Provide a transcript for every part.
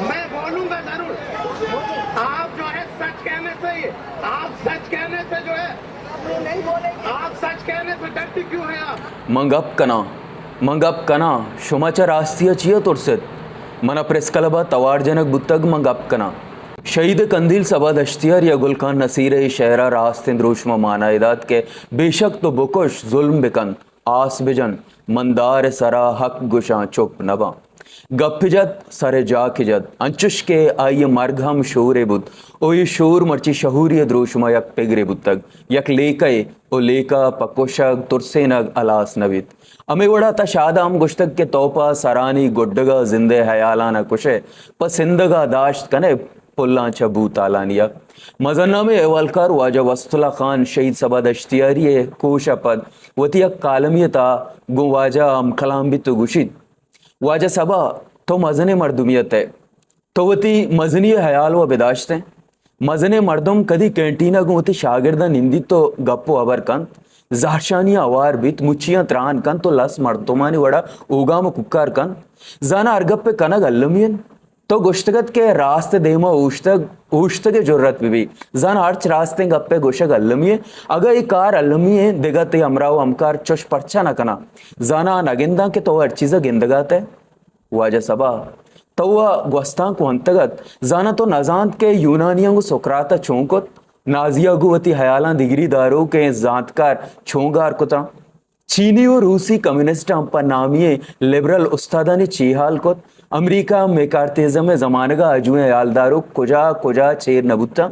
میں بولوں گا ضرور۔ آپ جو ہے سچ کہنے سے، آپ سچ کہنے سے جو ہے، آپ سچ کہنے سے ڈرتے کیوں ہیں آپ؟ من گپ کناں، من گپ کناں، شما چہ راستی ءَ چیا ترس ات؟ من ءَ پریس کلب ءَ توار جنگ بوتگ، من گپ کناں۔ شہید قندیل صبا دشتیاری ءَ گل خان نصیر ءِ اے شعر ءَ راستیں دروشم ءَ مانا ءَ دات کہ بے شک تو بکش، ظلم بکن، آس بجن، من دار ءِ سرا حق گشاں، چپ نہ باں۔ گپ جت، سر ءِ جاک جت، انچش کہ آئی ءِ مرگ ہم شورے بوت۔ او اے شور مرچی شہوری ءِ دروشم ءَ یک پگرے بوتگ، یک لیکہ ءَ، او لیکہ پہ کشگ، ترسینگ ہلاس نہ بیت۔ ہمے وڑا تاں شاد ءَ ہم گوشتگ کہ تو پہ سرانی گڈگ ءَ زند ءِ ہیالاں ءَ کش ئے، پہ سندگ ءَ داشت کن ئے، پلاں چہ بوتالانی ءَ۔ مزن نامیں احوالکار واجہ وسط اللہ خان شہید صبا دشتیاری ءِ کوش ءَ پد وتی یک کالمے ءِ تہا گوں واجہ ءَ ہم کلام بیت ءُ گوشیت، واجہ صبا، تو مزنیں مردمے ات ئے، تو وتی مزنی ءِ ہیال ءَ بداشت ئے۔ مزنیں مردم کدی کینٹین ءَ گوں وتی شاگرداں نندیت ءُ گپ ءُ ہبر کنت، زہرشانی ءَ ہوار بیت، مچیاں تران کنت ءُ لس مردمانی وڑا اوگام ءُ کوکار کنت۔ زاناں ہر گپ ءِ کنگ المی انت۔ تو گوشتگ ات کہ راست ءِ دیما اوشتگ، اوشتگ ءِ جرات بہ بی۔ زاناں ہرچ راستیں گپ ءِ گوشگ المی انت۔ اگاں اے کار المی انت، دگہ تئی ہمراہ ءُ ہمکار چش پرچا نہ کناں؟ زاناں آ نہ گنداں کہ تو ہر چیز ءَ گندگ ءَ ات ئے؟ واجہ صبا، تو ءَ گوستانک ونتگ ات، زاناں تو نہ زانت کہ یونانیاں گوں سقراط ءَ چون کت؟ نازیاں گوں وتی ہیالاں دگری داروکیں زانتکار چون گار کتاں؟ چینی ءُ روسی کمیونسٹاں پہ نامی ئیں لبرل استادانی چی حال کت؟ امریکہ ءَ میکارتھیزم ءِ زمانگ ءَ آجوئیں ہیالداروک کجا کجا چیر نہ بوتاں؟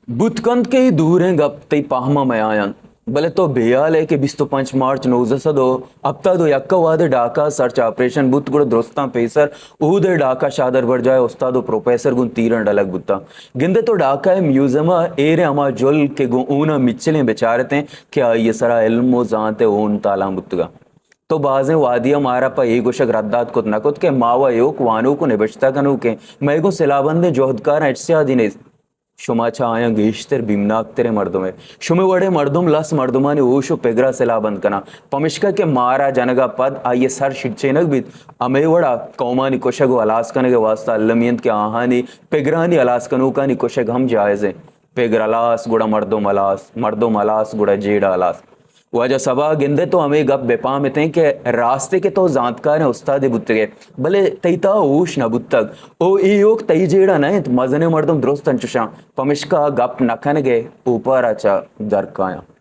بوت کنت کہ اے دوریں گپ تئی پہم ءَ میاینت، بلے تو بے ہیال ئے کہ بیست ءُ پنچ مارچ نوزدہ سد ءُ ہپتاد ءُ یک ءَ وہدے ڈھاکہ ءَ سرچ آپریشن بوت، گڑا درستاں پیسر اود ءِ ڈھاکہ شہدربرجاہ ءِ استاد ءُ پروفیسر گوں تیراں ڈلگ بوتاں۔ گندے تو ڈھاکہ ءِ میوزیم ءَ ایریں ہما جل کہ گوں ہون ءَ مچلیں بچار اتیں کہ آئی ءِ سرا علم ءُ زانت ءِ ہون تالان بوتگاں۔ تو بازیں وہدی ءَ مارا پہ اے گوشگ رد دات کت نہ کت کہ ما وَ ایوک وانوک ءُ نبشتہ کنوک ایں، مئے گوں سلاہ بندیں جہدکاراں ہچ سیادی نیست۔ شما چہ آیاں گیشتر بیمناک تریں مردم ئے۔ شمئے وڑیں مردم لس مردمانی ہوش ءُ پگر ءَ سلاہ بند کناں، پمشکا کہ مار ءَ جنگ ءَ پد آئی ءِ سر شیرچینگ بیت، ہمے وڑا قومانی کشگ ءُ ہلاس کنگ ءِ واستہ المی انت کہ آہانی پگرانی ہلاس کنوکانی کشگ ہم جائز انت۔ پگر ہلاس گڑا مردم ہلاس، مردم ہلاس گڑا جیڑہ ہلاس۔ واجہ صبا، گندے تو ہمے گپ بہ پام اتیں کہ راستے کہ تو زانتکاریں استادے بوتگ ئے، بلے تئی تہا ہوش نہ بوتگ۔ او اے ایوک تئی جیڑہ نہ انت، مزنیں مردم درست انچشاں، پمشکا گپ نہ کنگ ءِ اوپار ءَ چہ در کایاں۔